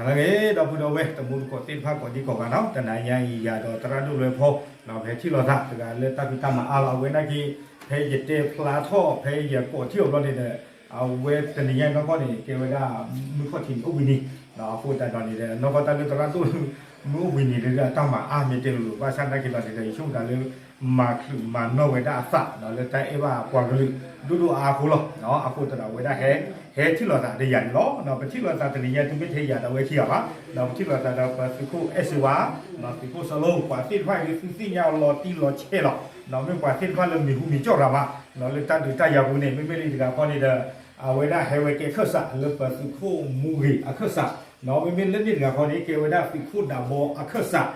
ဂ့ၤ ဒီပုၢ်ဒီဝဲၢ်တံၤသကိးသ့ၣ်တဖၣ်ကိးဒံကိးဂၤနီၤ, တနၤညါအံၤ ယၤဒီးသရၣ်ဒိၣ်လွဲဖီ ပဟဲထံၣ်လိာ်သးတဂၤလၢတၢ်ဖံးတၢ်မၤအါလီၤ. အဝဲဒၣ်က့ ဖဲယတဲဖျါထီၣ် ဖဲယကိးထံၣ်အီၤဘျီန့ၣ်ဒီး အဝဲတနံၤညါအံၤနီၢ်ကီၢ်န့ၣ် ကဲဝဲဒၣ် မုၢ်ခီၣ်ထံးန့ၣ်အိၣ်ဘှံးနံၤ, အဃိသတးဒီးန့ၣ်ဒီး နီၢ်ကီၢ်တၢ်လၢသရၣ်ဒိၣ် မုၢ်အိၣ်ဘှံးနံၤန့ၣ်ဒီး အတၢ်မၤအါမ့ၢ်တဲလိၤလိၤ ဘၣ်ဆၣ်သနာ်က့ဒီးန့ၣ်ဒီး ယဆိကမိၣ်သးလၢ မၤချုးမၤနီၢ်ဝဲဒၣ်အသး လၢတၢ်အဲၣ်ဘၣ်ပှၤကလုာ် ဒိၣ်ဒိၣ်အါအါအဃိလီၤ. အဃိသတးဒီး အဝဲဒၣ်ဟဲ ဟဲထံၣ်လိာ်သးဒီးယၤန့ၣ်လီၤ. ပထံၣ်လိာ်သးတနံၤညါ တမ့ၢ်ထဲယၤဒီးအဝဲခံဂၤဘၣ်, ပထံၣ်လိာ်သးဒီးပသုးခိၣ်အဲၣ်စ့ဝါ သုးခိၣ်စီၤလိ ပှၤသ့ၣ်တဖၣ်အံၤ သုသ့ၣ်ညါအီၤလီၤတံၢ်လီၤဆဲးလီၤ. မ့ၢ်ပှၤသ့ၣ်တဖၣ်လၢမံၤဟူမံၤကၠီၣ်ရၤမး လၢတၢ်ဒုးတၢ်ယၤပူၤန့ၣ် မ့မ့ၢ်လၢတဂၤခီန့ၣ်ဒီး အဝဲဒၣ်ဟဲဝဲကဲခၢၣ်စးလၢပသုးခိၣ်မူဂ့ၤအခၢၣ်စး, မ့မ့ၢ်လၢန့ၣ်တဂၤခီန့ၣ် ကဲဝဲဒၣ်သုးခိၣ်ဒးဘီအခၢၣ်စး,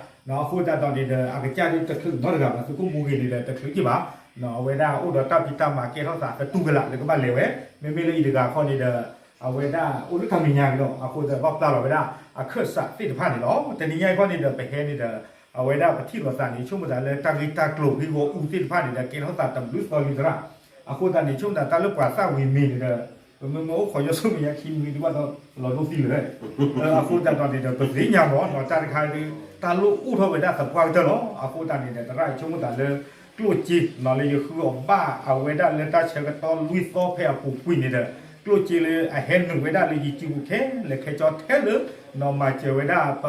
အဃိသတးဒီးန့ၣ်ဒီး အကစၢ်ဒုးတချုးနီတဂၤဘၣ် သုးခိၣ်မူဂ့ၤန့ၣ်ဒီး တချုးက့ၤဘၣ်, အဝဲဒၣ်အိၣ်ဒီးတၢ်ဖံးတၢ်မၤကဲထီၣ်သးသတူၢ်ကလာ်လၢကဘၣ်လဲၤဝဲ, မ့မ့ၢ်လၢအံၤတဂၤခီန့ၣ်ဒီး အဝဲဒၣ်အိၣ်လၢတၢ်မဲာ်ညါကဒီး အဃိသတးဘၣ်ပျၢ်လီၤဝဲဒၣ်အခၢၣ်စးသ့ၣ်တဖၣ်န့ၣ်လီၤ. တနံၤညါအံၤခီန့ၣ်ဒီး ပဟဲန့ၣ်ဒီး အဝဲဒၣ်ပထံၣ်လိာ်သးန့ၣ် ဆိကမိၣ်သးလၢတၢ်ဂ့ၢ်တၢ်ကျိၤဂ့ၢ်ဂီၢ်အူသ့ၣ်တဖၣ်န့ၣ်ဒီး ကဲထီၣ်သးတဘျုးသီလံသရၣ်, အဃိသတးန့ၣ် ဆိကမိၣ်သးတၢ်လၢပှၤသၣ်ဝံၤမ့ၤန့ၣ်ဒီး ပမ့ၢ်မ့ၢ်အိၣ်ခိးယီၤဆူမဲာ်ညါခံမံၤဒံးဘၣ်ဒီး လီၤဒိသံလၢၤ, အဃိသတးဒီးန့ၣ်ဒီး ပသ့ၣ်ညါမးနီၤ တၢ်တခါဒုး တၢ်လိၣ်အိၣ်ထီၣ်ဝဲဒၣ်သပှၢ်ကတၢၢ်လီၤ. အဃိသတးန့ၣ်ဒီး သရၣ်ဆိကမိၣ်သးလၢ ကျိၣ်စ့နီၤ လၢယဃုအီၤဘၣ်အဝဲဒၣ်လၢတၢ်ဆၢကတီၢ်လွံၢ်သီဖဲအပူၤကွံာ်န့ၣ်ဒီး ကျိၣ်စ့လၢအဟဲနုာ်ဝဲဒၣ်လၢယစုပူၤခဲလၢာ်ခဲဆ့ ထဲလၢနီၤ မၤစၢၤဝဲဒၣ်ပ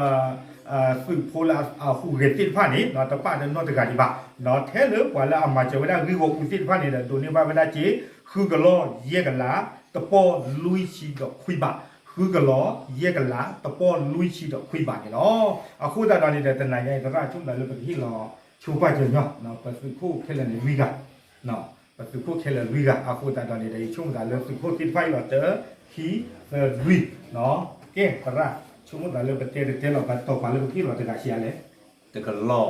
သုးဖိလၢအဟူးဂဲၤသ့ၣ်တဖၣ်န့ၣ် တပာ်ဒီးနီတဂၤဒံးဘၣ်, ထဲလၢပှၤလၢအမၤစၢၤဝဲဒၣ်ဂ့ၢ်ဂီၢ်အူသ့ၣ်တဖၣ်န့ၣ်ဒီး ဒိးန့ၢ်ဘၣ်ဝဲဒၣ်စ့ ဃုကလီၢ်ယဲၢ်ကလး တပီၢ်လွံၢ်ဆံဒီးခွံဘး, ဃုကလီၢ်ယဲၢ်ကလး တပီၢ်လွံၢ်ဆံဒီးခွံဘးန့ၣ်လီၤ. အဃိသတးဒီးန့ၣ်ဒီး တနၤညါအံၤ သရၣ်ဆိကမိၣ်သးလၢပကဟ့ၣ်လီၤဆိပာ်စၢၤညီ ပသုးခိၣ်ခဲလၢာ်န့ၣ်လွံၢ်ဂၤ ပသုးခိၣ်ခဲလၢာ်လွံၢ်ဂၤ အဃိသတးဒီးန့ၣ်ဒီး ယဆိကမိၣ်သးလၢသုးခိၣ်သ့ၣ်တဖၣ်အံၤလီၤ တၢ ခံ သၢ လွံၢ်, ကဲ သရၣ် ဆိကမိၣ်သးလၢပတဲတတဲလီၤ ပတီၤပာ်လၢပကဟ့ၣ်လီၤတဂၤဆံးအါလဲၣ်, တကလီၢ်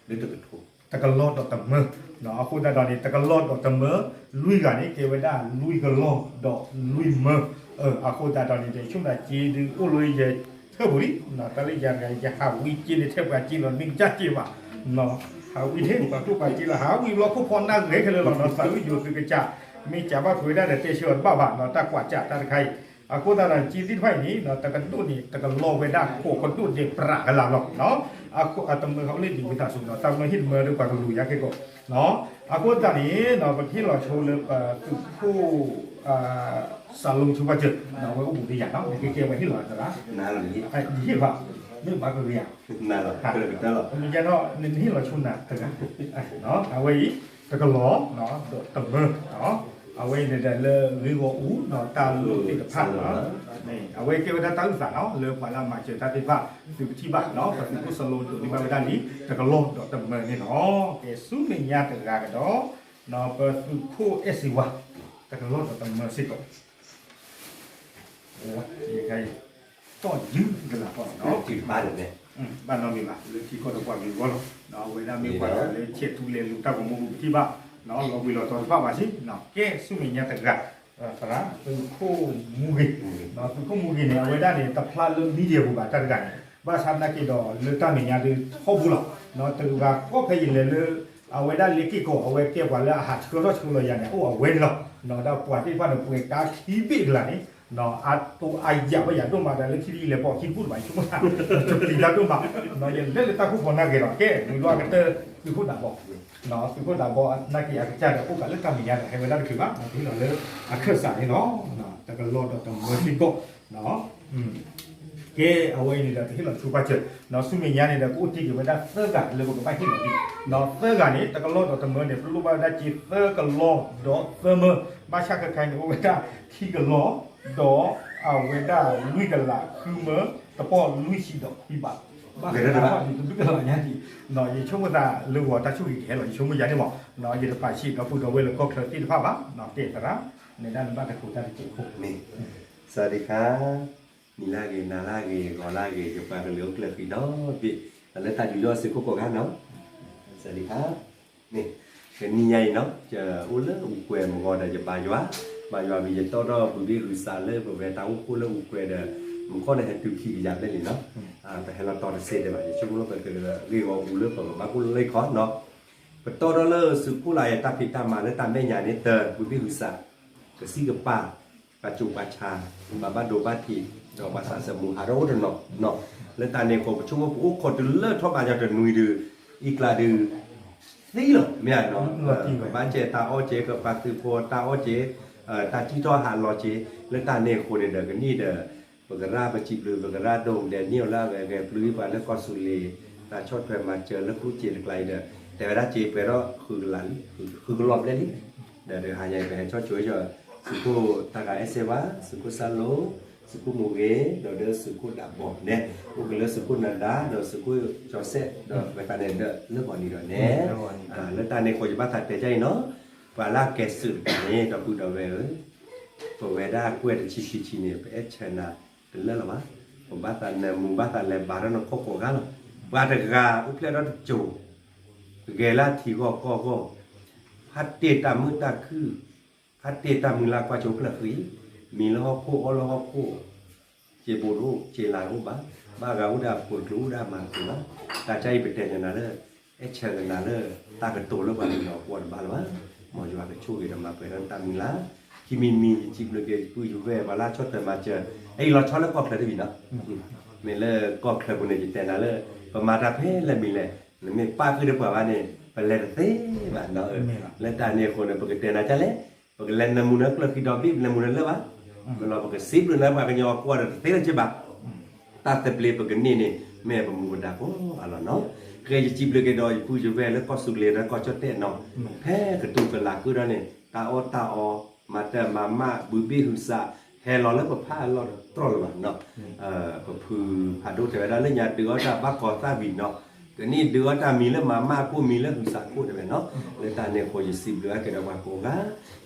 လၢတကထိ, တကလီၢ်ဒီးတမၢ, အဃိသတးဒီးန့ၣ် တကလီၢ်ဒီးတမၢ လွံၢ်ဂၤန့ၣ် ကဲဝဲဒၣ်လွံၢ်ကလီၢ်ဒီးလွံၢ်မၢ, အဃိသတးဒီးန့ၣ်ဒီး ဆိကမိၣ်သးစ့ဒုးအိၣ်လၢယထၢၣ်ပူၤလံ, တၢ်လၢယၤတဂၤ ယဟးဝံစ့န့ၣ် ထဲပှၤစ့လီၤ မ့ၢ်ကစၢ်စ့ဘၣ် ဟးဝံထဲပှၤကျိၣ်ပှၤစ့လီၤ ဟးဝံဘျီခိၣ်ဖီနၢ်ဂဲၤခဲလၢာ်လီၤနီၤ သးဝံယိၤသုးကစၢ် မ့ၢ်စးဘၣ်ကွံာ်ဝဲဒၣ်ဒီးတဲဆၢအီၤတဘၣ်ဘၣ်နီၤ တၢ်ကွၢ်စးတၢ်တခါအံၤ, အဃိသတးဒီးစ့သ့ၣ်တဖၣ်အံၤန့ၣ် တကဒိၣ်န့ၣ် တကလီၢ်ဝဲဒၣ်ကိးကဒိၣ်ဒဲးပြးကလာ်လီၤ, တမၢဟီလ့ၣ်ဒံးဝံသးစူၤနီၤ တၢ်မၢဟ့ၣ်တမၢဒီးပှၤကလူၤယါခဲကိး, အဃိသတးန့ၣ် ပကဟ့ၣ်လီၤဆိလၢပသုးခိၣ် စးလိဆိပာ်စၢၤ အဝဲအိၣ်ဘူးဒီးယၤနီၤ နကဲကဲဝဲဟ့ၣ်လီၤသရၣ်, ယဟ့ၣ်ဘၣ် မ့ၢ်ဘၣ်ကဂ့ၤဧါ, နဟ့ၣ်လီၤဆိနၤတဂၤ, အဝဲအံၤ တကလီၢ် ဒီးတမၢ, အဝဲအံၤန့ၣ်ဒီးလၢဂ့ၢ်ဂီၢ်အူဒီးတၢ်လိၣ်သ့ၣ်တဖၣ်နီၤ, အဝဲကဲဝဲဒၣ်တၢ်အုၣ်သးနီၤ လၢပှၤလၢအမၤစၢၤတၢ်သ့ၣ်တဖၣ် သုကထံၣ်ဘၣ်နီၤ ပသုးခိၣ်စးလိဒိးန့ၢ်ဘၣ်ဝဲဒၣ်လံ တကလီၢ်ဒီးတမၢန့ၣ်လီၤ. ကဲဆူမဲာ်ညါတဂၤကဒီး ပသုးခိၣ်အဲၣ်စ့ဝါ တကလီၢ်ဒီးတမၢစ့ၢ်ကီး တီၢ်ယုၢ်ကလၤကီၢ်နီၤ ဘၣ်နီတမံၤဘၣ် လၢထံကီၢ်ဒီးပှၤကလုာ်အဂီၢ်လီၤ. အဝဲဒၣ်မ့ၢ်ပှၤတဂၤလၢဆဲးထူလဲၤလူၤတၢ်ဂီၤမူပူၤပထံၣ်ဘၣ် လီၤဘှံးလီၤတီၤတဖၣ်ဘၣ်စ့ၢ် ကဲဆူမဲာ်ညါတဂၤ သရၣ် သုးခိၣ်မူဂ့ၤ, သုးခိၣ်မူဂ့ၤန့ၣ် အဝဲဒၣ်န့ၣ် တဖျါလၢ media ပူၤဘၣ်တၢ်တဂၤန့ၣ် ဘၣ်ဆၣ်သနာ်က့ဒီး လၢတၢ်မဲာ်ညါဒုးထီဘိလီၤ. တဂၤကီၢ်ဖဲယလဲၤလၢ အဝဲဒၣ်လ့က့ၢ်ကီး အဝဲကဲပှၤလၢအဟးဆှၢထီၣ်ဆှၢလီၤယၤန့ၣ် အိၣ်အဝဲန့ၣ်လီၤ. ဒီးပှၤသ့ၣ်တဖၣ်န့ၣ် ပှဲၤကါခံဘ့ၣ်ကလၤန့ၣ် အတိအယၢ်ဝဲယၤဒိၣ်မးဒီး လၢခံဒ်လဲၤပိာ်ခံတဘူၣ်တဘၣ် ယဆိကမိၣ်သး ကပျံၤတၢ်ဒိၣ်မး ယလဲၤလၢတၢ်ခိၣ်ဖီနၢ်ဂဲၤဒီး ကဲ မုၢ်လီၤကတၢၢ် သုးခိၣ်ဒးဘီ သုးခိၣ်ဒးဘီ နာ်က့အကစၢ်ဒီး အိၣ်ဃးလၢတၢ်မဲာ်ညါဒီး ဟဲဝဲဒၣ်တချုးဘၣ် ပဟ့ၣ်လီၤလၢအခၢၣ်စးန့ၣ်လီၤ. တကလီၢ်ဒီးတမၢစ့ၢ်ကီး ကဲ အဝဲအံၤန့ၣ်ဒီး ပဟ့ၣ်လီၤဆိပာ်စၢၤ ဆူမဲာ်ညါန့ၣ်ဒီး ကအိၣ်တ့ၢ်က့ၤဝဲဒၣ်သၢဂၤလၢပကဘၣ်ဟ့ၣ်လီၤဒံး သၢဂၤန့ၣ် တကလီၢ်ဒီးတမၢန့ၣ် ပလိၣ်ဘၣ်ဝဲဒၣ်စ့သၢကလီၢ်ဒီးသၢမၢ ဘၣ်ဆၣ်ခဲခါအံၤန့ၣ် အိၣ်ဝဲဒၣ်ခံကလီၢ် ဒီးအဝဲဒၣ်လွံၢ်ကလးဃုမၢ တပီၢ်လွံၢ်ဆံဒီးခွံဘး ဘၣ်ဃးတၢ်တဘျုးကလးညါဒံး ယဆိကမိၣ်သးလၢဂီၤတၢ်ဆိၣ်ဂ့ၤကဟဲလီၤ ယဆိကမိၣ်ယၤန့ၣ်မး ယတပာ်ဆံးဒီပုၢ်ဒီဝဲၢ်လၢကီၢ်ချၢသ့ၣ်တဖၣ်ဘၣ် တဲသရၣ် နဲဒၣ်နဘၣ်ကတိၤတၢ်တစဲးဖိ စၤဒံခါ နံၤလၢဂ့ၤ နၤလၢဂ့ၤ ဂီၤလၢဂ့ၤ ယပှၤကလုာ်အိၣ်ကျၢၢ်ဃံဒီဘ့ၣ် လၢတၢ်ယူးယီၣ်စ့ၢ်ခိၣ်ကိးဂၤနီၤ စၤဒံခါ န့ၣ် တနံၤညါအံၤနီၤ ယအိၣ်လၢအူကွဲၤမုၢ်ဂီၤဒီး ယဘါယွၤ ဘါယွၤဝံၤ ယတီၣ်ထီၣ်ဘုဘ့ၣ်ဂုၤစးလၢပဝဲတၢ်အိၣ်ဖှိၣ်လၢအူကွဲၤဒီး မုၢ်ခီၣ်န့ၣ်ဟဲတုၤခံကယၤဘျဲၣ်လံနီၤ ပဟဲလီၤတီၤတစ့ဒံးဘၣ် ယဆိကမိၣ်လၢပကဂ့ၢ်ဂီၢ်ပူၤလၢပကဘၣ်အိၣ်လၢ ခီနီၤ ပတီၣ်ထီၣ်လၢသုးခိၣ်လၢယတၢ်ဖံးတၢ်မၤလၢတၢ်မဲာ်ညါန့ၣ် တၢ်ဘုဘ့ၣ်ဂုၤစး ကစံၣ်ကပၤ ပှၤကၠိပှၤဆါ ပှၤဘၣ်ဒိဘၣ်ထံး ဒီးပှၤသးစၢ်မုၢ်ဟးထီၣ်အိၣ်တနီၤနီၤ, လၢတၢ်န့ၣ်အဃိ ပဆိကမိၣ်ပအိၣ်ခိးတုၤလၢထီၣ်ဘးညီတနွံဒုး အံကျါဒုး သံလီၤ မ့ၢ်ဧါနီၤ, ကဘၣ်စဲးတၢ်အီၣ်က့ၤ ကပာ်သုးဖိတၢ်အီၣ်က့ၤ, တၢ်စံၣ်ထီၣ်ဟးလီၤက့ၤ, လၢတၢ်န့ၣ်အဃိန့ၣ်ဒီး ကနံၣ်ဒီး ပကရၢပစံးဘျုး ပကရၢဒိၣ်ကဒဲးန့ၢ်အီၤလၢအဂဲၤကလုၢ်ပှၤလၢကီၢ်သူလ့ၤ တၢ်ဆီၣ်ထွဲမၤစၢၤလၢဃုစ့တကျါအံၤဒီး တဲဝဲဒၣ်စ့ပှဲၤထီၣ်ဃုကလးလံ, ဃုကလီၢ်ဘျဲၣ်လံ, ဒီးတဟါညါအံၤ ပဟဲဆီၣ်ဆိၣ်အီၤ သုးခိၣ်တၢ်ဂၤအဲၣ်စဲဝါ, သုးခိၣ်စၢ်လိၤ, သုးခိၣ်မိၢ်ဂ့ၤ, ဒီးဒီးသုးခိၣ်ဒးဘီန့ၣ် အိၣ်က့ၤလၢသုးခိၣ်နၤဒါ ဒီးသုးခိၣ်ကၠီၤစဲး ဒီးဝဲသးန့ၣ်ဒီးလၢဂီၤနံၤဒီးန့ၣ်, လၢတၢ်န့ၣ်အဃိ ယဘၣ်သးတဲကၢ်အံၤနီၤ, ပှၤလၢအကဲသုးတဂၤန့ၣ် ဒီပုၢ်ဒီဝဲၢ်ဧၢ ပဝဲဒၣ်ကွဲၢ်တဆံဃုဆံန့ၣ် ပအဲၣ်ဆၢနၤတလၢလီၤဘၣ်, ပဘၣ်သးနၢမူဘၣ်သးလဲၤဘါထီၣ်နခိၣ်ကိးဂၤလီၤ, ပှၤတဂၤအိၣ်ဖျဲၣ်ထီၣ်တစိၤ, ဂဲၤလၢထံဂီၢ်ကီၢ်ဂီၢ်, ဟးတ့ၢ်တၢ်မုာ်တၢ်ခုၣ်, ဟးတ့ၢ်တၢ်မုာ်လၢကွၢ်ကၠိကျၢၢ်ဃံ, မံလၢဟီၣ်ခိၣ်အီၣ်လၢဟီၣ်ခိၣ်, စ့ဘိတအိၣ် စ့လၤတအိၣ်ဘၣ်, ဘၣ်ဂၤအိၣ်ဒၣ်ပှၤကျိၤအိၣ်ဒၣ်မၤကျိၤလီၤ, တၢ်ကၢ်အံၤပတဲညါနၤလၢ အဲၣ်ဆၢကနၤလၢ တၢ်ကတိၤလၢပှၤကညီအကွီၢ်တဘၣ်လၢၤဘၣ်, မ်ယွၤကဆိၣ်ဂ့ၤဒီးမၤပှဲၤထီၣ်နတၢ်မုၢ်လၢ်, ခံမံၤမံၤ ယစံးဘျုးက့ၤယပုၢ်ယဝဲၢ် ပှၤလၢဆီၣ်ထွဲမၤစၢၤ, အအံၤလီၤဆီလၢကီၢ်ချၢတဘ့ၣ်နီၤ, မ့ၢ်လၢကီၢ်ချၢပူၤန့ၣ် ယတဲနၤလၢ ပမၤတၢ်ဖဲလဲၣ်မံၤလဲၣ်, နမ့ၢ်ပာ်ဃုာ်ဒီးပှၤဘၣ်န့ၣ် ပလဲၤတသ့ဘၣ်နီၤ, လၢတၢ်န့ၣ်အဃိန့ၣ် ပကတဲနၤဒ်လဲၣ်, ပကလဲၤနၢမူနၤကျၢၢ်ဃံဒီဘ့ၣ် ပလဲၤမူနၤလၢဘၣ်, မ့ၢ်လီၤ ပကစံးဘျုးနၤပှၤကညီအကွီၢ်ဒီးတသ့လၢၤဘၣ်, တၢ်သဘျ့ပကန့ၢ်န့ၣ် မ့ၢ်ပမူပဒါကိးဂၤလီၤနီၤ, ဃဲယစံးဘျုးက့ၤဒီးယပုၢ်ယဝဲၢ်လၢကီၢ်သူးကျဲၤဒီးကီၢ်ကၠီၣ်တဲၣ်နီၤ, ဖဲကတူၢ်ကလာ်ဃုာ်ဒီးန့ၣ် တၢ်အီၣ်တၢ်အီ, မၤတၢ်မၤမး ဘုဘ့ၣ်ဟုးစး, ဟဲလီၤလၢပဖးအလီၢ်တတြီၢ်လၢၤဘၣ်နီၤ, ပဖုဖးဒိၣ်တဲဝဲဒၣ်လၢညါဒုးအီၣ်တၢ်ဘၣ်ကီသၣ်ဝံၤနီၤ, ကနံၣ်ဒုးအီၣ်တၢ်မံၤလၢမၤမးခိၣ် မံၤလၢဟုးစးခိၣ်တဲဝဲနီၤ, လၢတၢ်န့ၣ်အဃိ ယစံးဘျုးအါက့ၤဒီးပှၤကိးဂၤ,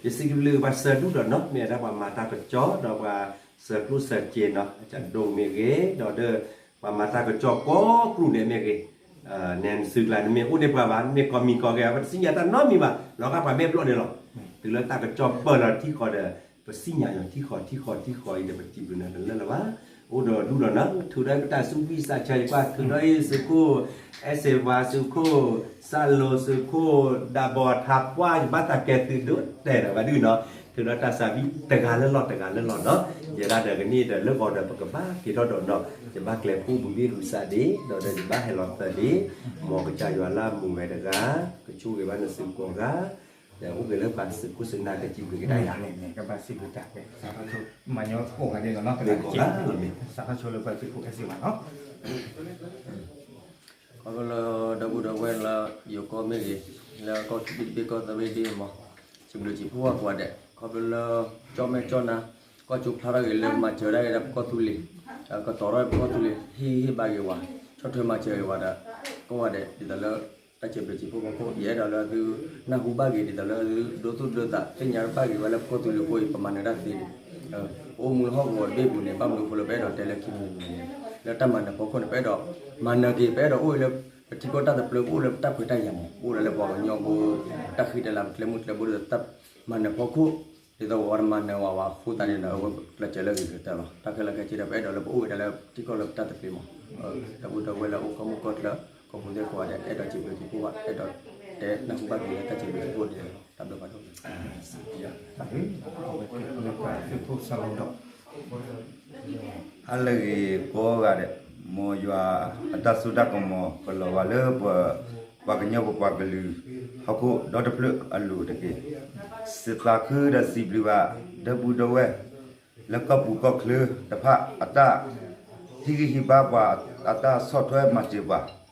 ယစံးဘျုးပှၤစၢၤဒူၣ်ဒီးနီၤ မ့ၢ်ဝဲဒၣ်ပှၤမၤတၢ်ကစီၣ် ဒီးပှၤစၢၤကျိၣ်စၢၤစ့နီၤ, အကၠၢ်ဒိၣ်မ့ၢ်ဂ့ၤ, ဒီးဒီး ပှၤမၤတၢ်ကစီၣ်ကိးကျူၣ်န့ၣ်မ့ၢ်ဂ့ၤ, နဲနစုကျါ နမ့ၢ်အိၣ်န့ၢ်ပှၤဘၣ် နမ့ၢ်ကိးမံၤကိးဂၤ ပတစံၣ်ညီၣ်တၢ်နီတမံၤဘၣ်, လီၤဂာ်ပှၤမ့ၢ်ဘျီၣ်န့ၣ်လီၤ, တုၤလၢတၢ်ကစီၣ်ပၢၢ်လီၤထံဃီဒီး ပစံၣ်ညီၣ်လီၤထံဃီ ထံဃီ ထံဃီအံၤဒီး ပစံးဘျုးနၤတလၢလၢၤဘၣ်, အိၣ်ဒီးဒူၣ်ဒီးနီၤ ထုးဒီးပတၢ်ဆူးဝံသးစၢၤ ယကွၢ်ထုးဒီးအံၤ သုးခိၣ် အဲၣ်စ့ဝါ သုးခိၣ် စၢ်လိၤ သုးခိၣ် ဒးဘီထါပှၢ် ယဘၣ်သးကဲသုးဒိၣ်တဲာ်ဒီးဘၣ်ဒုၣ်နီၤ, ထုးဒီးတၢ်သးဝံတဂၤလၢလီၢ်တဂၤလၢလီၢ်နီၤ, ယဲဒၣ်ဒီးကနံၣ်ဒီးလၢဂီၤဒီးပကဘၣ်က့ၤထီၣ်ဒီးနီၤ, ယဘၣ်ကျဲၤဖှိၣ်ဘုဘ့ၣ်ဟုးစးဒံး ဒီးဒီးယဘၣ်ဟဲလီၤသၢဒံး, မ်ကစၢ်ယွၤလၢအမူဝဲတဂၤ, ကဆိၣ်ဂ့ၤဘၣ်နသုကိးဂၤ ဒီးအိၣ်က့ၤလၢပှၤစူၢ်ခိၣ်စူၢ်နၢ်ကစံးဘျုးကဒါယၤန့ၣ်, ကဘၣ်စံးဘျုးတၢ်ကွဲး စးထီၣ်ဆိ မၤညီကိးဂၤဒဲးလီၤနီၤ, ကဘၣ်စံးဘျုး စးထီၣ်ဆိလၢပှၤသုးခိၣ်အဲၣ်စ့ဝါနီၤ, ခီဖျိလၢဒီပုၢ်ဒီဝဲၢ်လၢယိၤကီၢ်မ့ၢ်ဂ့ၤ, လၢကီၢ်ခံဘ့ၣ်တဘ့ၣ်ကီၢ်သၢဘ့ၣ်တဘ့ၣ်မး, စံးဘျုးစံးဖှိၣ်ဝဲကိးဂၤဒဲး, ခီဖျိလၢ ကၠီၣ်မဲာ်ကၠီၣ်နါ, ကီၢ်ကၠိဖျါထီၣ်ဂ့ၤလၢမၤစၢၤဒၣ်ဂ့ၤဒၣ်ပကီၢ်သူလ့ၤ, ကတီၤထီၣ်ပကီၢ်သူလ့ၤ ဟ့ၣ်ဂံၢ်ဟ့ၣ်ဘါဂ့ၤဝဲ, ဆီၣ်ထွဲမၤစၢၤဂ့ၤဝဲဒီး ကိးဂၤဒဲး ဒ်သိးလၢ တၢ်စံးဘျုးစံးဖှိၣ်ဖီခိၣ် ယအဲၣ်ဒိးလၢသု နၢ်ဟူဘၣ်ဂ့ၤ ဒ်သိးလၢသုဒိသူၣ်ဒိသး သ့ၣ်ညါဘၣ်ဂ့ၤဝဲလၢပကီၢ်သူလ့ၤအဃိအံၤ ပမၤနၢၤတၢ်သ့န့ၣ်, ပအိၣ်မူလၢဟီၣ်ကဝီၤတဘ့ၣ်ပူၤန့ၣ် ဘၣ်မနုၤအဃိလၢပအဲၣ်ဒိးတဲလၢခံမံၤန့ၣ်, လၢတၢ်မၤနၢၤဖီခိၣ်န့ၣ် ပအဲၣ်ဒိး မၤနၢၤက့ၤ ပအဲၣ်ဒိးအိၣ်အံၤလၢ ပထံကီၢ်တၢ်သဘျ့ ပအိၣ်လၢပတၢ်ခွဲးတၢ်ယာ်န့ၣ် ပအိၣ်လၢလၢပှၤကညီဖိ တၢ်ဃံတၢ်လၤ ပကျဲမုၢ်ကျဲဘိဒီး တၢ်မၤနၢၤဖီခိၣ် ဒ်သိးပဝဲတမၤနၢၤဝဲဝဲအဃိသတးန့ၣ်ဒီး အဝဲကျဲးစၢးလၢဂ့ၤကတၢၢ်လီၤ. တၢ်ခဲလၢာ်ခဲဆ့ဒီး ပအဲၣ်ဒိးလၢပအိၣ်ဝဲဒၣ်လၢထံကီၢ်လၢပတၢ်သဘျ့မး, ဒီပုၢ်ဒီဝဲၢ်လၢအိၣ်ကီၢ်မုၢ်ကီၢ်ချၢ ကီၢ်ပူၤသ့ၣ်ကိးဂၤဒဲး အဲၣ်ဒိးစံးဘျုးစံးဖှိၣ်ဘၣ် အဲၣ်ဒိးတဲနၢ်ဟူဘၣ်က့ၤလၢတၢ်စံးဘျုးစံးဖှိၣ်န့ၣ် တၢ်ဘျုးဖးဒိၣ် သုးခိၣ်စၢ်လိဒီး ဟါလၢအဂ့ၤကိးဂၤဒဲး, မ်ယွၤအတၢ်စိတၢ်ကမီၤ ကလီၤဘၣ်လၢပ ပှၤကညီပပှၤကလုာ် ဟီၣ်ခိၣ်ဒီတဖျၢၣ်အလိၤတက့ၢ်. စံးသးခုဒီးစံးဘျုးဘၣ် ဒီပုၢ်ဒီဝဲၢ် လၢကီၢ်ပူၤကီၢ်ချၢတဖၣ်အတၢ် ဟ့ၣ်ဂံၢ်ဟ့ၣ်ဘါပှၤ အတၢ်ဆီၣ်ထွဲမၤစၢၤပှၤ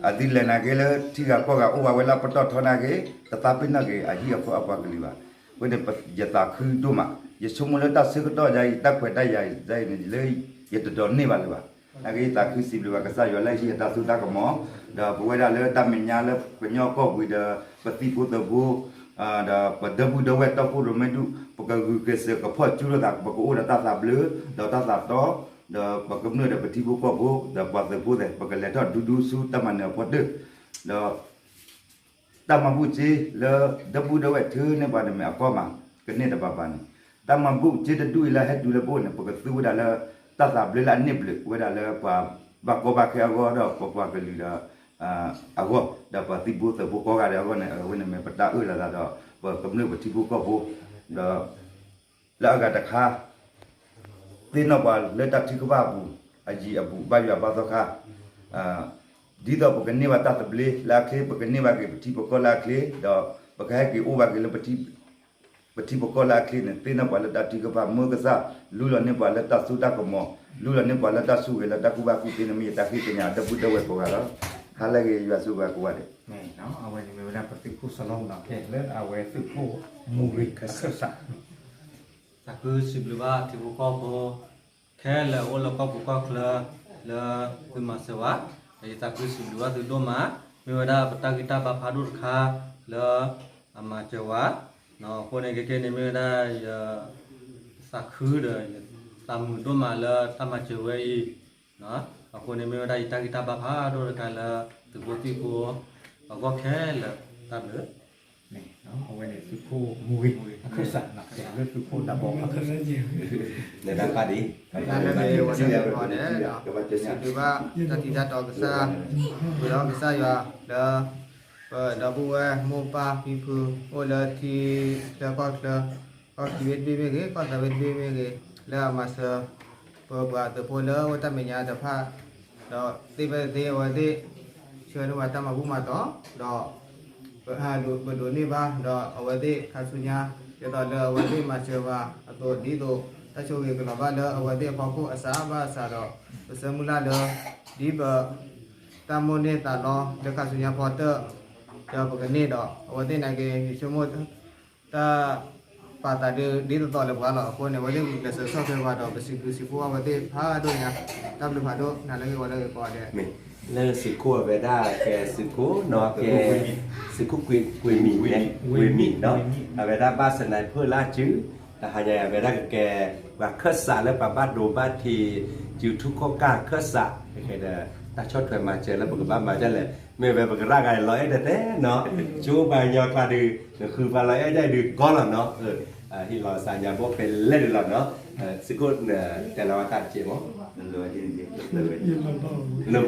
အသုလဲၤနာ်က့လၢထံဂၤကီၢ်ဂၤအိၣ်ဝဲလၢပတီၢ်ထီနာ်က့ တသးပ့ၤနီၣ်က့ၤ အဟံၣ်အဃီအပှၤကလုာ်ဘၣ်. အဃိန့ၣ် ယသးခုဒိၣ်မး, ယဆိကမိၣ်လၢတၢ်ဆၢကတီၢ်ယါအံၤ တၢ်ခွဲးတၢ်ယာ်ယါအံၤန့ၣ် လၢယတဒိးန့ၢ်ဘၣ်လၢၤဘၣ်. နာ်က့ယသးခုစံးဘျုးဘၣ်ကစၢ်ယွၤလၢဟံးအတၢ်စိတၢ်ကမီၤ, ဒီးပဝဲဒၣ်လၢတၢ်မဲာ်ညါလၢကညီကီၢ်ပူၤဒီး ပသံၣ်ဖိသၣ်ဖိ ဒီးပဒီပုၢ်ဒီဝဲၢ်တီခိၣ်ရိၣ်မဲဒူၣ် ပကဂုာ်ကျဲးစၢးကဖီၣ်ကၠူလိာ်သး ပကအိၣ်ဒီးတၢ်သးဘျၢ ဒီးတၢ်သးတီ ဒီးပကမျၢၢ်ဒီးပထံဖိကီၢ်ဖိ ဒီးပှၤသုးဖိသ့ၣ် ပကလဲၤထီၣ်ဒူဒူဆူတၢ်မၤနၢၤအဖီတၢၢ်, ဒီး တၢ်မၤဘူၣ်စ့လၢဒီပုၢ်ဒီဝဲၢ်ထုးန့ၢ်ပှၤန့ၣ်မ့ၢ်အကီမး ကန့ၢ်တဘၣ်ဘၣ်န့ၣ်, တၢ်မၤဘူၣ်စ့တဒူၣ်အံၤလၢဟဲတုၤလၢပအိၣ်န့ၣ် ပကသူဝဲဒၣ်လၢ တၢ်သးဘျၢလၢအန့ၢ်ဘျုးဝဲဒၣ်လၢပှၤဘၣ်ကီဘၣ်ခဲအဂီၢ်ဒီးပပှၤကလုာ်ဒီး အဂီၢ် ဒီးပှၤသံၣ်ဖိသၣ်ဖိကိးဂၤဒဲးအဂီၢ်န့ၣ် အဝဲန့ၣ်မ့ၢ်ပတၢ်အၢၣ်လီၤသးဒီး ပကမျၢၢ်ပထံဖိကီၢ်ဖိ ဒီး လၢအဂၤတခါ သ့ၣ်နီၣ်ပှၤလၢတၢ်ထုကဖၣ်အပူၤ, အယံၤအဘူး ဘၣ်ယွၤဘၣ်သီခါ, ဒ်သိးပကန့ၢ်ဘၣ်တၢ်သဘျ့လၢအချ့, ပကန့ၢ်ဘၣ်က့ၤပထံပကီၢ်လၢအချ့, ဒီးပကဟဲက့ၤအိၣ်ဘၣ်က့ၤလၢ ပထံပကီၢ်လၢအချ့န့ၣ် သ့ၣ်နီၣ်ပှၤလၢတၢ်ထုကဖၣ်, မ့ၢ်ကစၢ်လူလီၤန့ၢ်ပှၤလၢတၢ်စိတၢ်ကမီၤ, လူလီၤန့ၢ်ပှၤလၢတၢ်ဆိၣ်ဂ့ၤလၢတၢ်ကူၣ်ဘၣ်ကူၣ်သ့န့ၣ် မ့ၢ်ယတၢ်ဃ့ကညးအဒိၣ်ဘၣ်ဒိဝဲကိးဂၤလီၤ. ဟါလၢအဂ့ၤ ယွၤဆိၣ်ဂ့ၤကိးဂၤဒဲး. အဝဲန့ၣ်မ့ၢ်ဝဲဒၣ်ပသုးခိၣ်စီၤလီမုၢ်နီၤ, ကဲလၢအဝဲသုးခိၣ်မူဂ့ၤအခၢၣ်စး သးခုစံးဘျုးဘၣ်ထံဖိကီၢ်ဖိ ခဲလၢာ်အိၣ်လၢကီၢ်ပူၤကီၢ်ချၢ လၢသုမၤစၢၤဝဲ, ဒီးယသးခုစံးဘျုးဘၣ်သုဒိၣ်မး, မ့ၢ်ဝဲဒၣ်ပတၢ်ဂံၢ်တၢ်ဘါဖးဒိၣ်တခါ လၢအမၤစၢၤဝဲ, အဃိန့ၣ် ခဲကနံၣ်န့ၣ်မ့ၢ်ဝဲဒၣ်ယသးခုဒီး ယသးမုာ်ဒိၣ်မးလၢတၢ်မၤစၢၤဝဲအံၤ, အဃိန့ၣ်မ့ၢ်ဝဲဒၣ်ယတၢ်ဂံၢ်တၢ်ဘါဖးဒိၣ်တခါလၢ သုးဖိသံၣ်ဖိ အဂီၢ်ခဲလၢာ်တၢ်ဘျုး အဝဲန့ၣ်သုးခိၣ်မူဂ့ၤအခၢၣ်စး လၢသုးခိၣ်ဒးဘီအခၢၣ်စး လၢတၢ်ဖးဒိၣ် လၢဝဲဒၣ်ကိးဂၤဒဲးဒီး စံးဘျုးဘၣ်တၢ်ထံၣ်တၢ်တီကစၢ်, ပှဲၤဒီးကစၢ်ယွၤလၢ ပဒီပုၢ်ဝဲၢ်မိၢ်ပၢ်ဖံဖု အိၣ်လၢထံချၢကီၢ်ချၢ, ကီၢ်ခံဘ့ၣ်တဘ့ၣ်မ့ၢ်ဂ့ၤ, ကီၢ်သၢဘ့ၣ်တဘ့ၣ်မ့ၢ်ဂ့ၤ, လၢအမၤစၢၤ ပပှၤသုးဖိလၢအိၣ်တၢ်မဲာ်ညါတဖၣ်, ဒီးသ့ၣ်ဖဲသ့ၣ်အဝဲသ့ၣ် ဆှၢန့ၢ်ပှၤတၢ်မၤဘူၣ်မၤတီၤ, ဒီး ပဒိးန့ၢ်ဘၣ်ဒီးအဝဲသ့ၣ်ခါဆူညါ, ဒ်သိးလၢအဝဲသ့ၣ်မၤစၢၤပှၤအသိး ဒ်သိးတၢ်ဆိၣ်ဂ့ၤကလီၤဘၣ်လၢအဝဲသ့ၣ်အဖီခိၣ်အစးဘၣ်အစးဒီး ပဆၢမုၢ်လၢ်လၢ ဒ်ပ တၢ်မိၣ်န့ၢ်သးလီလၢခါဆူညါဖီတၢၣ် ဒီးပကန့ၢ်ဒီး အဝဲသ့ၣ်နာ်က့ ယဆိကမိၣ် တၢ်ပာ်သးဒ်သိးသိးလၢပှၤလီၤ. အဃိန့ၣ် အဝဲသ့ၣ်ဂုာ်ကျဲးစၢးဆီၣ်ထွဲပှၤဒီး ပစံးဘျုးစံးဖှိၣ်အဝဲသ့ၣ်ဖးဒိၣ်ညါ, တၢ်ဘျုးဖးဒိၣ် နၤလၢဂ့ၤဝဲလၢဂ့ၤကိးဂၤဒဲး. လၢသုးခိၣ်အဝဲဒၣ်ကဲသုးခိၣ်နီၤ ကဲ သုးခိၣ်ကွ့ၤမံၤ, ကွ့ၤမံၤနီၤ, အဝဲဒၣ်ဘၣ်စနၢၣ်ဖၢၣ်လၢအစု, တဟါညါအဝဲဒၣ်ကကဲ ပှၤခၢၣ်စးလၢပှၤဘၣ်ဒိဘၣ်ထံး စုထူၣ်ခီၣ်ကၢ်ခၢၣ်စး, ကဲဒီး တၢ်ဆီၣ်ထွဲမၤစၢၤလၢပကဘၣ်မၤဒ်လဲၣ်, မ့ၢ်ဝဲပကရၣ်ဂၤလီၤအဲၣ်ဒိးတဲနီၤ, ကၠိပှၤကညီကျါဒီး နဃုပှၤလီၤအဲၣ်ဒိးဒုးကီလီၤနီၤ, ဟ့ၣ်လီၤစၢ်ညါဘိဖဲလဲၣ်ဒၣ်လီၤနီၤ, သုးခိၣ်တဲလီၤဝဲတၢ်တကဲးမး, လၢ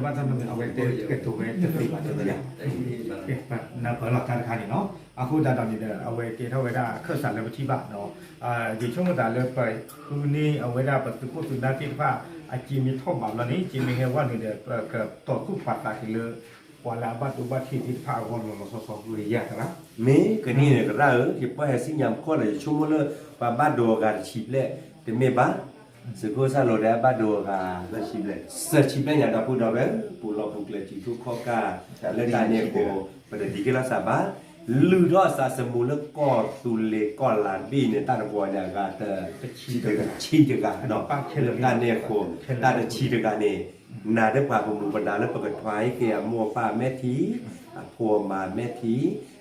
ပဘၣ်နီၤ အဝဲတဲကတိၤဝဲတသ့ဘၣ်တသ့, နၢ်ပၢၢ်လီၤတၢ်တခါန့ၣ်နီၤ, အဃိသတးဒီးန့ၣ်ဒီး အဝဲကဲထီၣ်ဝဲဒၣ်ခၢၣ်စးလၢပထံၣ်ဘၣ်နီၤ, ယဆိကမိၣ်သးလၢပဃုန့ၢ်အဝဲဒၣ်ပသုးခိၣ်သုးနၢ်သ့ၣ်တဖၣ် အစ့မ့ၢ်ထီၣ်ဘးဘျီန့ၣ် စ့မ့ၢ်ဟဲဝဲန့ၣ်ဒီး ပကတီၤသူၣ်ပာ်သးက့ၤလၢ ပှၤလၢအဘၣ်ဒိဘၣ်ထံးသ့ၣ်တဖၣ်အဂီၢ်လီၤလီၤဆီဆီဂ့ၤယၤသရၣ်, မ့ၢ်ကနံၣ်န့ၣ်သရၣ်ဧၢ, ယပှၢ်ဟဲစံၣ်ညါမခီၣ်လၢယဆိကမိၣ်လၢ ပှၤဘၣ်ဒိအဂၤတဆံဘျဲၣ် တမ့ၢ်ဘၣ်, သုးခိၣ်စၢ်လိာ်ဒဲးဘၣ်ဒိအဂၤ သၢဆံဘျဲၣ်ညါဒီပုၢ်ဒီဝဲၢ်, ပူၤလီၢ်ပူၤကျဲစုထူၣ်ခီၣ်ကၢ်, လၢတၢ်န့ၣ်အဃိ ပတဒံးက့ၤလိာ်သးဘၣ်, လုၢ်ထီၣ်အသးသမူလၢကီၢ်သူလ့ၤကီၢ်လၤတဘ့ၣ်န့ၣ် တၢ်တဝီၤန့ၣ်အဂၤ တဆံတဂၤ, လၢတၢ်န့ၣ်အဃိ တၢ်တဆံတဂၤန့ၣ် နၤဒီးပှၤကမူးပဒါလၢပကထွါဟ့ၣ်က့ၤအမိၢ်အပၢ်အမဲာ်ထံ, အဖိအမါအမဲာ်ထံ,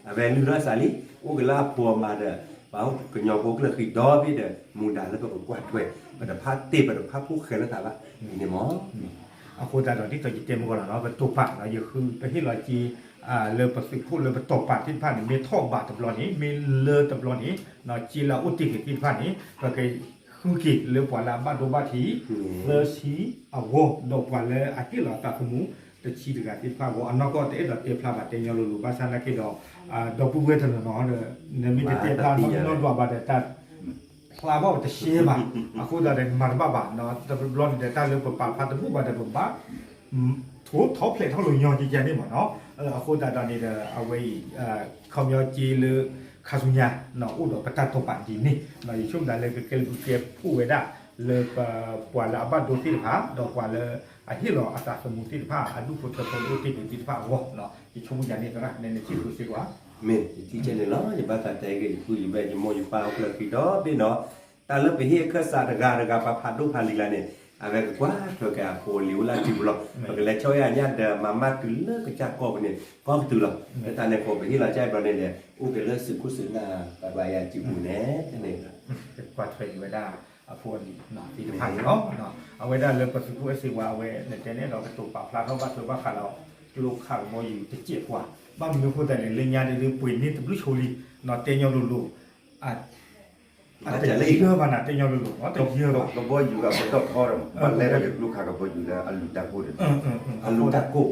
အဝဲလုၢ်ထီၣ်သးလံ, အိၣ်က့ၤလၢအဖိအမါဒီး ပှၤကညီဖိကျၢၢ်ဃံဒီဘ့ၣ်ဒီး မူဒါလၢပကကွၢ်ထွဲ, ပတဖးတ့ၢ်ပတဖးဖိၣ်ဃဲလိာ်သးဘၣ်, န့ၣ်မး အဃိသတးဒီး ဒ်သိးယတဲမုၢ်ဂီၤလီၤနီၤ ပတိာ်ပာ် ယဃုပဟ့ၣ်လီၤက့ၤ လၢပသုးခိၣ်လၢပတိာ်ပာ်သ့ၣ်တဖၣ်န့ၣ် မ့ၢ်ထီၣ်ဘးတဘျီန့ၣ် မ့ၢ်လၢတဘျီန့ၣ် က့လၢအအိၣ်တ့ၢ်က့ၤသ့ၣ်တဖၣ်န့ၣ် ပကဃုက့ၤလၢပှၤလၢအဘၣ်ဒိဘၣ်ထံး သၢဆံအဂီၢ် ဒီးပှၤလၢအဟ့ၣ်လီၤအသးသမူ တဆံတဂၤသ့ၣ်တဖၣ်အဂီၢ် အနီၢ်ကီၢ်တအဲၣ်ဒိးတဲဖျါဘၣ် တဲညီလိၤလိၤ ဘၣ်ဆၣ်နာ်က့ဒီး ဒီပုၢ်ဝဲၢ်တနီၤနီၤဒီး နမ့ၢ်တတဲဖျါနီၢ်နီၢ်ဒွးဘၣ်ဒီးတၢ် ဖျါဘၣ်တရှဲဘၣ်, အဃိသတးဒီး မၤတဘၣ်ဘၣ်, တဘျီန့ၣ်ဒီး တၢ်လၢပပာ်ဖျါတဘူၣ်ဘၣ်ဒီး ပဘၣ် ထိထီၣ်ဖျဲးထီၣ်လိာ်ညီကကဲန့ၣ်မ့ၢ်နီၤ, အဃိသတးဒီးန့ၣ်ဒီး အဝဲအံၤ ခီပညီက့လၢ ခါဆူညါ အိၣ်ဒီးပတၢ်တိာ်ပာ်ဒ်န့ၣ် ယဆိကမိၣ်သးလၢကကဲလၢကကဲဖှိၣ်ဝဲဒၣ် လၢပှၤလၢအဘၣ်ဒိသ့ၣ်တဖၣ် ဒီးပှၤလၢအဟ့ၣ်လီၤအသးသမူသ့ၣ်တဖၣ် အဒူၣ်ဖိထၢဖိလၢအိၣ်တ့ၢ်က့ၤသ့ၣ်တဖၣ်အဂီၢ်, ယဆိကမိၣ်ယၤန့ၣ်သရၣ် နနၢ်စံၣ်ဃုာ်စ့ၢ်ကီး မ့ၢ်ယထံၣ်ကဲန့ၣ်လီၤ. ယဘၣ်သးတဲက့ၤ ယပုၢ်ယဝဲၢ် ယမိၢ်ယပၢ်အိၣ်ကျၢၢ်ခံဒီဘ့ၣ်နီၤ, တၢ်လၢပဟ့ၣ်အခၢၣ်စးတဂၤတဂၤ ပှၤဖးဒိၣ်ဖးလံၤကျါန့ၣ် အဝဲကကွၢ်ထွဲက့ၤအဖိအလံၤအိၣ်လၢအစုပူၤလီၤ. ပကလဲၤဆီၣ်ဝဲအညၣ်ဒီး မၤမၢ်တုၤလၢကစၢ်ကီၢ်ပူၤန့ၣ် ကီၢ်ကတုၤလီၤ. လၢတၢ်န့ၣ်အဃိ ပဟ့ၣ်လီၤကၢ်ဘျီန့ၣ်ဒီး အိၣ်က့ၤလၢသုးခိၣ်သုးနၢ် ပှၤဘၣ်ယၤစုပူၤန့ၣ် ကွၢ်ထွဲက့ၤဝဲဒၣ် အဖိအလံၤသ့ၣ်တဖၣ်န့ၣ်လီၤ. အဝဲဒၣ်လၢပသုးခိၣ်အဲၣ်စ့ဝါ အဝဲလဲၤတဲန့ၣ်ဒီး ကတိၤပာ်ဖျါထီၣ်ဘၣ်ထွဲဘၣ်ဃးဒီး ကျိခးကဘီယူၤတစဲးပှၤ ဘၣ်မနုၤအဃိသတးလဲၣ် လၢညါဒ်ပှ့ၤန့ၢ်တဘျုးဆိလံ တဲညီလိၤလိၤ အတယၢဘၣ်နၤ တဲညီလိၤလိၤ တယၢဘၣ် ကဘီယူၤအပတီၢ်ထီဒီး ဘၣ်လဲၤဒီးတကျိခးကဘီယူၤလၢအလုၢ်တၢ်ကိၢ်ဒီး အလုၢ်တၢ်ကိၢ်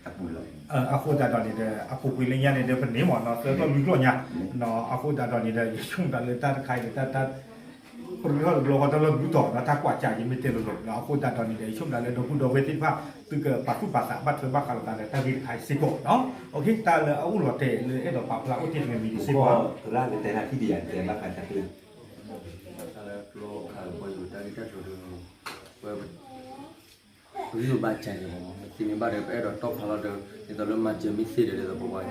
အပူၤလီၤ. အဃိသတးဒီးန့ၣ်ဒီး အပူၤကွံာ်လၢညါန့ၣ်ဒီး ပန့ၢ်မ့ၢ်နီၤ သၢသီလွံၢ်ကျီၢ်ညါ အဃိသတးဒီးန့ၣ်ဒီး ယဆိကမိၣ်တၢ်လၢတၢ်တခါအံၤဒီး တၢ်တၢ် ပကထီၣ်တဘျီဃီတၢ်လီၢ်ဘူးတီၤဒီးတၢ်ကွၢ်စၢ်ယမ့ၢ်တဲလိၤလိၤဒီး အဃိသတးဒီးန့ၣ်ဒီး ယဆိကမိၣ်ဒၣ်လၢဒီပုၢ်ဒီဝဲၢ်သ့ၣ်တဖၣ် သုကပာ်သူၣ်ပာ်သးဘၣ်ထွဲဘၣ်ဃးလိာ်သးဒီးတၢ်ဂ့ၢ်တခါအံၤစ့ၢ်ကီးနီၤ. တၢ်လၢအအိၣ်လီၤတဲာ်လၢအဲၣ်ဒိးပာ်ဖျါအိၣ်တ့ၢ်တမံၤမံၤန့ၣ်စ့ၢ်ကီး သရၣ်ကတဲတၢ်ထံၣ်ဒံးယၤတဲဘၣ်ဃးတၢ်ကျဲ တၢ်လၢကျိခးကဘီယူၤတၢ်ဂ့ၢ်တၢ်ကျိၤဒီး ပဂံၢ်ဘါစၢ်ယဲၢ်မး မ့ၢ်သ့မ့ၢ်ဘၣ်ဒီး ပအဲၣ်ဒိးတီၣ်ဖျါလီၤဒီး ဒ်သိးလၢမၤစၢၤမ့ၢ်သ့ဒီး ဒ်သိးပဝဲ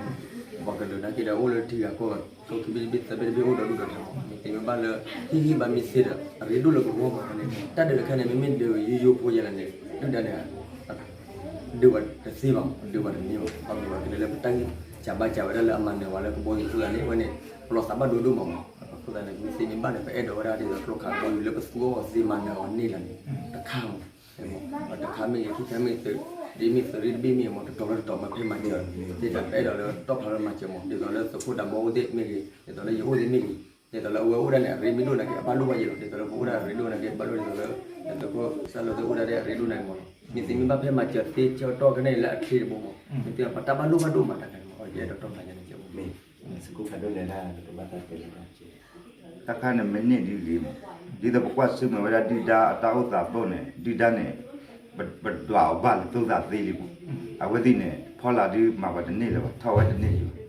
ပှၤကလုာ်နာ်က့ဒီး အိၣ်လၢထံဂၤကီၢ်ဂၤ ကီၢ်ခံဘ့ၣ်တဘ့ၣ်သၢဘ့ၣ်တဘ့ၣ်အိၣ်ဒီဒူၣ်ဒီထၢမး မ့ၢ်သ့မ့ၢ်ဘၣ်လၢ ဟ့ၣ်ဂံၢ်ဘါမ့ၢ်သ့ဒီး အရ့ဒိၣ်လၢကဂီၢ်မးန့ၣ် တၢ်ဒုးတခါန့ၣ် မ့မ့ၢ်ဒုးယိယိဖိယဲလၢန့ၣ် ဒုၣ်ဒါန့ၣ် ဒုးဝဲတသ့ဘၣ်မး ဒုးဝဲတန့ၢ်ဘၣ် ဘၣ်မနုၤဘၣ်ကလဲၤလၢပတၢ်ဂံၢ်စၢ်ဘါစၢ်ဝဲဒၣ်လၢအမၤနၢၤဝဲလၢကဘီယူၤအဃိသတးန့ၣ် ဝဲန့ၣ် ပလီၤသးဘၣ်ဒိဒိၣ်မးမး အဃိသတးန့ၣ် မ့ၢ်သ့မ့ၢ်ဘၣ်န့ၣ် ပအဲၣ်ဒိးဝဲဒၣ်ဒ်သိးကျိခးကဘီယူၤလၢပသူအီၤသ့မၤနၢၤအီၤန့ၢ်လီၤန့ၣ် တခါမး တခါမ့ၢ်ဂ့ၤ ခံခါမ့ၢ်ဂ့ၤ သုးဒ်မ့ၢ်သုးရ့ၣ်တဘ့ၣ်မ့ၢ်မး တတီၤလၢတတီၤမၤဖဲမၤစၢၤ ဒ်သိးပအဲၣ်ဒိးလၢတီၣ်ဖျါလၢမၤစၢၤမး ဒ်သိးလၢသုးခိၣ်တၢ်ဘီအိၣ်သ့ၣ်မ့ၢ်ဂ့ၤ ဒ်သိးလၢယအိၣ်သ့ၣ်မ့ၢ်ဂ့ၤ ဒ်သိးလၢအဝဲအိၣ်ဒၣ်န့ၣ် အရ့မ့ၢ်ဒိၣ်နာ်က့ အဘၣ်လိၣ်ဘၣ်ယဲလီၤ ဒ်သိးလၢပအိၣ်ဒၣ်အရ့ဒိၣ်နာ်က့ ဘၣ်လိၣ်ဒ်သိးလၢ သုးခိၣ်စၢ်လိာ်သ့ၣ်အိၣ်ဒၣ်ဒီးအရ့ဒိၣ်နာ်က့မးလီၤ မ့ၢ်သ့မ့ၢ်ဘၣ်ဖဲမၤစၢၤသ့ဆၢကတီၢ်ခဲန့ၣ်လၢအချ့တဘိမး မ့ၢ်သ့ပတၢ်ဘၣ်လိၣ်ဘၣ်ဒိၣ်မးတၢ်ခဲန့ၣ်မး ယအဲၣ်ဒိးတီၣ်ဖျါယဲန့ၣ် တၢ်ခါန့ၣ်မ့ၢ်န့ၢ်ဒ်ဂ့ၤမး ဒ်သိးပကွၢ်ဆၢၣ်မဲာ်ဝဲဒၣ်ဒုၣ်ဒါအတၢ်အိၣ်သးဘၣ်န့ၣ် ဒုၣ်ဒါန့ၣ် ပဒွးအီၤဘၣ်လၢသိသးသ့လံမး အဝဲသ့ၣ်န့ၣ် ဖီလာ်ဒုးမၤပှၤတန့ၢ်လၢၤဘၣ် ထီၣ်ဝဲတန့ၢ်လၢၤ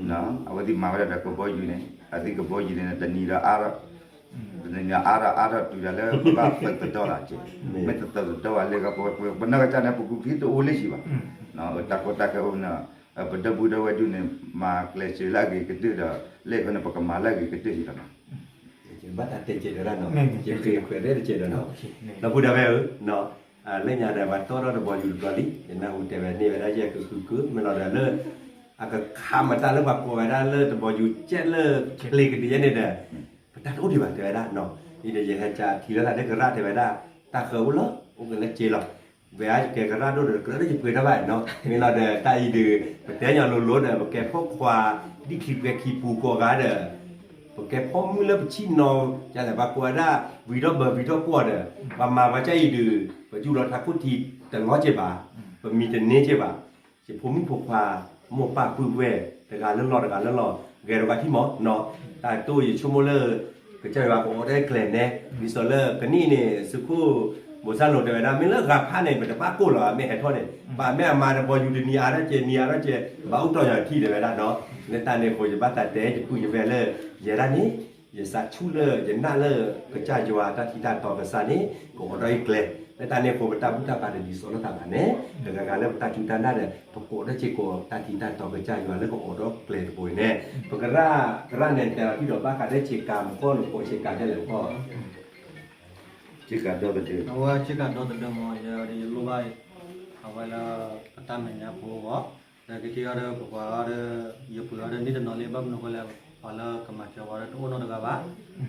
ဘၣ် အဝဲသ့ၣ်မၤဝဲဒၣ်ဒီးကဘီယူၤန့ၣ် အသ့ၣ်ကဘီယူၤန့ၣ် တနံၤဒီးအါထီၣ် တနံၤဒီးအါထီၣ်အါထီၣ်တုၤဒၣ်လၢဘၣ်သုးသဒီလီၤက့ မ့ၢ်တသုးသဒီဘၣ်လၢ ပနီၢ်ကစၢ်န့ၣ် ပကူးက့တအိၣ်လၢၤဘၣ် တၢ်ကီတၢ်ခဲအိၣ်န့ၣ် ပဒီပုၢ်ဒီဝဲၢ်ဒုးန့ၣ် မၤကျဲးစၢးလၢအဂ့ၤကတၢၢ်ဒီး လၢအဃိန့ၣ် ပကမၤလၢအဂ့ၤကတၢၢ်လီၤနီၤ ဘၣ်တၢ်တဲကဲးဒီးဒၣ်နီၤ ယဃ့ခွဲးရဲၣ်တကဲးဒီးနီၤ ဒီပုၢ်ဒီဝဲၢ်ဧၢ လၢညါဒီးပှၤတီထီၣ်တဘီယူၤတဘျီလံ ယနၢ်ဟူတဲဝဲန့ၢ်ဝဲဒၣ်ယဲၢ်ကကုာ်ကုာ် မ့ၢ်လီၤဒီးလၢ အကခးမတၤလၢပှၤကိးဝဲဒၣ်လၢတဘီယူၤကဲးလၢချ့ကဒံးယဲန့ၣ်ဒီး ပတၢ်တအိၣ်ဒံးဘၣ်တဲဝဲဒၣ်နီၤ အံၤဒီးယဟဲကထံၣ်လၢတၢ်လၢကရၣ်တဲဝဲဒၣ် တၢ်ဃၢၤအိၣ်လီၤ အိၣ်ကလၢကဲးလီၤ ဝဲအကဲကရၣ်ဒိၣ်ဒီးကြၢးလၢယပှ့ၤထီၣ်ဘၣ်နီၤ မ့ၢ်လီၤဒီးတၢ်အံၤဒုး ပတဲညီလိၤလိၤဒီး ပကဲဖီခွါ ဒ်ခံပှဲၤခံပူၤကိးဂၤဒီး ပကဲဖီမုၢ်လၢပဆံၣ်နီၤ ကလဲၣ် ပှၤကိးဝဲဒၣ် ဝံၤထီၣ်ဘၢဝံၤထီၣ်ကွီၢ်ဒီး ပှၤမၤပှၤကၢ်အံၤဒုး ပယူၢ်လီၤထးခိၣ်ထံတလီၤက့ဘၣ် ပမံတန့ၢ်က့ဘၣ် ယဖိမုၣ်ဖိခွါ မိၢ်ပၢ်ပုၢ်ဝဲၢ် တဂၤလၢလီၢ်တဂၤလၢလီၢ် ဂဲၤဒီးပှၤထံမီၤနီၤ တၢ်တိၢ်ယဆိကမိၣ်လၢ ကစၢ်ယွၤကအိးထီၣ်ကျဲန့ၣ် ဒ်သိးလၢကနံၣ်အံၤန့ၣ် သုးခိၣ် ဘိးစၢ်လိာ်တဲဝဲဒၣ် မ့ၢ်လၢဂၤဖးန့ၣ် ပတဘၣ်ကိၢ်လီၤ မ့ၢ်ဟဲထီၣ်န့ၣ် ပမ့ၢ်အမၤတဘီယူၤတနံၤအါထီၣ်ကဲး နံၤအါထီၣ်ကဲး ဘၣ်အိၣ်တီၢ်ယၤထံၣ်တဲဝဲဒၣ်နီၤ လၢတၢ်န့ၣ်အဃိ ယဘၣ်သးတဲ ယပုၢ်ယဝဲၢ်လၢ ယဲဒၣ်န့ၣ် ယသးဆူၣ်လၢယနာ်လၢ ကစၢ်ယွၤတၢ်ထံတၢ်တီကစၢ်န့ၣ် ကအိးထီၣ်အံၤကျဲ လၢတၢ်န့ၣ်အဃိ ပတၢ်ဘူၣ်တၢ်ဘါတဒ်သိးလိာ်သးဘၣ်န့ၣ် တဂၤဂၤလၢပတၢ်စူၢ်တၢ်နာ်ဒီး ပကိးထီၣ်စ့ၢ်ကီးတၢ်ထံတၢ်တီကစၢ်ယွၤလၢကအိးထီၣ်ကျဲတဘိအံၤန့ၣ် ပကရၣ် ကရၣ်န့ၣ် တဲလီၤထံၣ်ဒီးဘၣ်ဃးဒီးဆ့ကၤမူကီၢ်န့ၣ် ကိးဆ့ကၤဒ်လဲၣ်မူကီၢ် ဆ့ကၤဒီသဒၢ အဝဲဆ့ကၤဒီသဒၢမ့ၢ် ယ ယလိၣ်ဘၣ် အဝဲလၢ ပတၢ်မဲာ်ညါဖိအဂီၢ် ဒီးကက့ၤအီၤဒီး ပပှၤအီၤဒီး ယပှ့ၤအီၤဒီး န့ၢ်တနီၤလံ ဘၣ်မနုၤအဃိလဲၣ် ပှၤလၢကမၤစၢၤဝဲဒီးတအိၣ်နီတဂၤဘၣ်.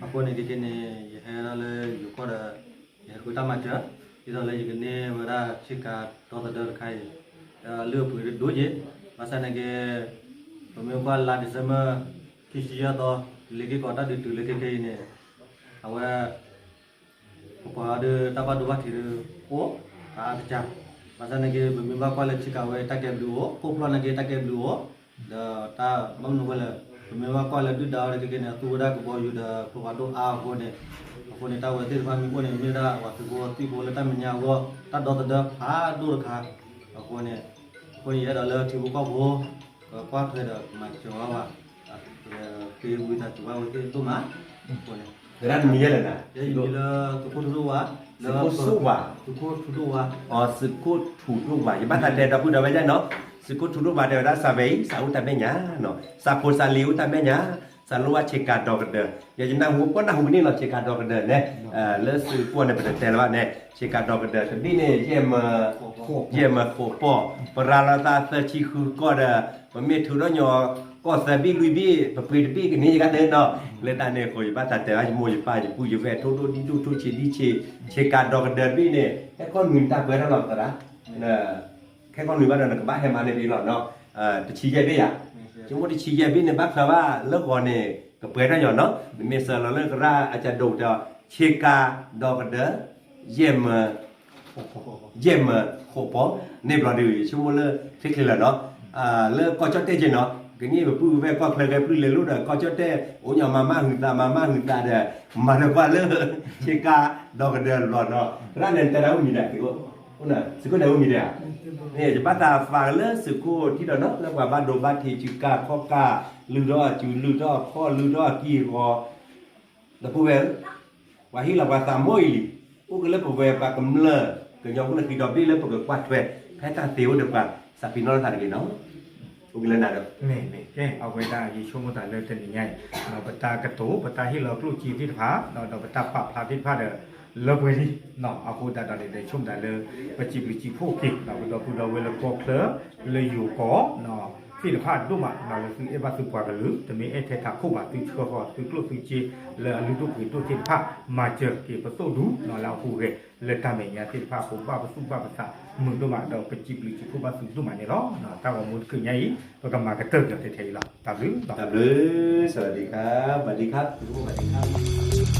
အဃိန့ၣ် ကက့ၤန့ၣ် ယဟဲဒၣ်လၢယိၤကီၢ်ဒီး ယဟဲဃုတၢ်မၤစၢၤ ဒ်သိးလၢယကန့ၢ်ဝဲဒၣ်ဆ့ကၤဒီသဒၢတခါအံၤ ဒီးအလုၢ်အပှ့ၤဒိၣ်က့ၤ ဘၣ်ဆၣ်န့ၣ်က့ ပမ့ၢ်ကွၢ်လါ December ခံဆံယဲၢ်သီ လ့ၤက့ၤကီးတၢ်ဒုးတုၤလၢခဲခဲအံၤန့ၣ် အဝဲ ပပှၤဒီးတၢ်ဘၣ်ဒိဘၣ်ထံးဒီးအိၣ် အါအါကစၢ် ဘၣ်ဆၣ်နာ်က့ ပမ့ၢ်ဘၣ်ကွၢ်လၢဆ့ကၤဝဲတၢ်ကဲဘျုးအိၣ် ကိၣ်ဖျီၣ်နာ်က့တၢ်ကဲဘျုးအိၣ် ဒီးတၢ်ဘၣ်မနုၤဝဲလဲၣ် ပမ့ၢ်ဘၣ်ကွၢ်လၢဒုၣ်ဒါအီၤဒီးကက့ၤန့ၣ် အသူဝဲဒၣ်ကဘီယူၤဒီး ဖိခွါဒိၣ်အါအဃိန့ၣ် အဃိန့ၣ် တၢ်ဝဲသ့ၣ်တဖၣ်မ့ၢ်အိၣ်န့ၣ် မ့ၢ်ဝဲဒၣ်ပှၤသုးဖိသံၣ်ဖိလၢတၢ်မဲာ်ညါအဂီၢ် တၢ်ဒီသဒၢဖးဒိၣ်တခါ အဃိန့ၣ် အဃိန့ၣ် ယအဲၣ်ဒိးလၢထံဖိကီၢ်ဖိ ကကွၢ်ထွဲဒီးကမၤစၢၤဝဲဘၣ် က့ၤဝံသးစူၤဘၣ်ဝဲသ့ၣ်ဒိၣ်မး အဃိန့ၣ် သရၣ်နမံၤယဲလဲၣ်နၤ ယမံၤလၢသုးခိၣ်ထူဒိၣ်ဝါ သုးခိၣ်ဆိၣ်ဝါ သုးခိၣ်ထူဒိၣ်ဝါ အီ သုးခိၣ်ထူဒိၣ်ဝါ ယဘၣ်သးတဲဒီပုၢ်ဒီဝဲၢ်ယါနီၤ သုးခိၣ်ထူဒိၣ်ဝါတဲဝဲဒၣ် စးဝဲအံၤ စးအိၣ်တၢ်မဲာ်ညါနီၤ စးဖိစးလံၤအိၣ်တၢ်မဲာ်ညါ စးလိဘၣ်ဆ့ကၤဒီကဒၢ ယနၢ်ဟူပှၢ်နၢ်ဟူကန့ၢ်လီၤ ဆ့ကၤဒီကဒၢန့ၣ် လၢသုးကွီၢ်န့ၣ် ပတတဲလၢၤဘၣ်န့ၣ် ဆ့ကၤဒီကဒၢ တဘ့ၣ်န့ၣ် ယဲၢ်မၢ ယဲၢ်မၢဃိးပီၢ် ပရၤလီၤသးသၢဆံဃုကီၢ်ဒီး ပမ့ၢ်ထုးထီၣ်ညီ ကီၢ်သၢဘ့ၣ်လွံၢ်ဘ့ၣ် ပပှ့ၤတဘ့ၣ်ကန့ၢ်ယကါသ့နီၤ လၢတၢ်န့ၣ်အဃိ ယဘၣ်သးတဲဘၣ် ယမိၢ်ယပၢ် ယပုၢ်ယဝဲၢ် ထိၣ်ဒိၣ်ဒံၣ်ဒိၣ် ထိၣ်ဆံးဒံၣ်ဆံး ဆ့ကၤဒီကဒၢတဘ့ၣ်န့ၣ် ဟဲခီနွံတၢ်ပှဲၤထီၣ်လီၤသရၣ် ခဲကီၢ်နွံဘၣ်ဒီး နကဘၣ်ဟဲမၤန့ၢ်ဒ်လီၤနီၤ တဆံယဲၢ်ဘ့ၣ်ယါ ဆိကမိၣ်တဆံယဲၢ်ဘ့ၣ်န့ၣ် ဘၣ်ချၢဘၣ်လၢဂီၤန့ၣ် ကပှဲၤထီၣ်ညီနီၤ နမ့ၢ်စၢၤလီၤလၢသရၣ်အကၢ်ဒိၣ်ကတၢၢ် ဆ့ကၤဒီကဒၢ ယဲၢ်မၢ ယဲၢ်မၢဃိးပီၢ် န့ၣ်ဘျီဒုး ယဆိကမိၣ်လၢ ချ့ချ့လၢာ်နီၤ လၢကီၢ်ကၠီၣ်တဲၣ်က့နီၤ ကန့ၢ်ပပုၢ်ဝဲၢ်ကီၢ်ချၢဂဲၤပျုၢ်လဲၤလိၤဒီး ကီၢ်ကၠီၣ်တဲၣ် အိၣ်ညီမၤမၢ်ဟုသး မၤမၢ်ဟုသးဒီး မၤနၢၤကွၢ်လၢ ဆ့ကၤဒီကဒၢၤတဘျီနီၤ သရၣ်န့ၣ်တဲတၢ်အိၣ်မံၤဒဲး သုးခိၣ်န့ၣ်အိၣ်မံၤဒဲးဧါ, ယဘၣ်သးသးလၢသုးခိၣ်ထံၣ်ဒီးနီၤ လၢပှၤဘၣ်ဒိဘၣ်ထံး စုကၢ်ခီၣ်ကၢ် လုၢ်ထီၣ်အစု လုၢ်ထီၣ်အခီၣ် လုၢ်ထီၣ်အကံၢ်အဂီၤ ဒီပုၢ်ဝဲၢ်ဧၢ, ပှၤဟ့ၣ်လီၤပှၤသးမိၢ်အံၤလံ, အိၣ်က့ၤလၢပဝဲပှၤကမျၢၢ် ကညီဖိလၢဃံဒီဘ့ၣ်လၢပကကွၢ်ထွဲ ဖဲတၢ်သ့အိၣ်ဒီးပှၤ စးဖံနီၣ်လၢသးတဂ့ၤနီၤ, အိၣ်က့ၤလၢနၤဒီး မ့ၢ်မ့ၢ်ကဲ အဝဲဒၣ်ယဆိကမိၣ်သးလၢတနံၤညါအံၤ ပတၢ်ကတိၤ ပတၢ်ဟ့ၣ်လီၤကျိၣ်စ့သ့ၣ်တဖၣ် ဒီးပတၢ်ပာ်ဖျါသ့ၣ်တဖၣ်ဒီး လၢပှဲၤလံ, အဃိသတးဒီးန့ၣ် ယဆိကမိၣ်သးလၢ ပစံးဘျုးစံးဖှိၣ်က့ၤ ပဒီပုၢ်ဒီဝဲၢ်လၢကီၢ်ချၢ လၢယိၤကီၢ် သ့ၣ်တဖၣ်ဒိၣ်မး လၢသုအဲၣ်ဘၣ်သုပှၤကလုာ် တမ့ၢ်အဲၣ်ထဲထးခိၣ်ဘၣ် သုဆှၢဃီၤသုကျိၣ်သုစ့ လၢအလုၢ်ဒိၣ်ပှ့ၤဒိၣ်သ့ၣ်တဖၣ် မၤစၢၤက့ၤပသိၣ်ဒူ လၢအဟူးဂဲၤ လၢတၢ်မဲာ်ညါသ့ၣ်တဖၣ်အဃိ ဘၣ်ပသူၣ်ဘၣ်ပသးမုာ်ဒိၣ်မး ဒီးပစံးဘျုးစံးဖှိၣ်ဘၣ်သုဒိၣ်မးန့ၣ်လီၤ. တၢ်ဂီၤမူတချုးညါအံၤ ပကမၤကတၢၢ်က့ၤအီၤထဲထဲအံၤလီၤ. တၢ်ဘျုး တၢ်ဘျုး สวัสดีครับ สวัสดีครับ สวัสดีครับ